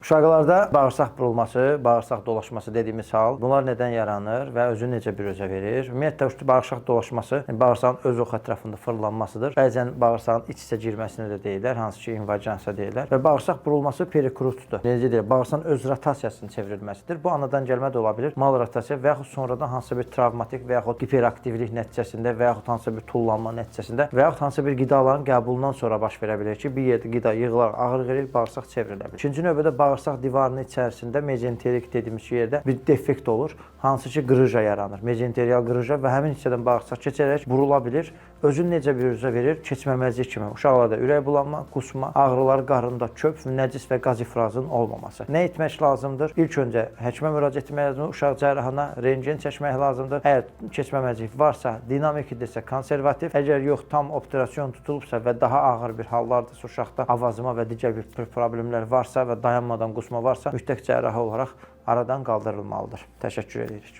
Uşaqlarda bağırsaq burulması, bağırsaq dolaşması dediyimiz hal, bunlar nədən yaranır və özünü necə büruzə verir? Ümumiyyətlə bağırsaq dolaşması, yəni bağırsağın öz oxu ətrafında fırlanmasıdır. Bəzən bağırsağın iç-içə girməsinə də deyirlər, hansı ki invaginasiya deyirlər. Və bağırsaq burulması perikrutdur. Necə deyirlər? Bağırsağın öz rotasiyasının çevrilməsidir. Bu anadan gəlmə də ola bilər, mal rotasiya və yaxud sonradan hansısa bir travmatik və yaxud hiperaktivlik nəticəsində və yaxud hansısa bir tullanma nəticəsində və yaxud hansısa bir qidaların qəbulundan sonra baş verə bilər ki, bir yerdə qida yığılaraq ağrı verir, bağırsaq çevrilə bilər. İkinci növbədə bağırsaq divarının içərisində mezenterik dediyimiz yerdə bir defekt olur, hansı ki qrıja yaranır. Mezenterial qrıja və həmin hissədən bağırsaq keçərək burula bilir. Özünü necə büruzə verir? Keçməməzlik kimi. Uşaqlarda ürək bulanma, qusma, ağrılar qarında, çöp, nəcis və qaz ifrazının olmaması. Nə etmək lazımdır? İlk öncə həkimə müraciət etmək lazımdır, uşaq cərrahına rentgen çəkmək lazımdır. Əgər keçməməzlik varsa, dinamik idisə konservativ, əgər yox tam obturasiyon tutulubsa və daha ağır bir hallardırsa uşaqda avazıma və digər bir problemlər varsa və dayanmadan qusma varsa, mütləq cərrahi olaraq aradan qaldırılmalıdır. Təşəkkür edirik.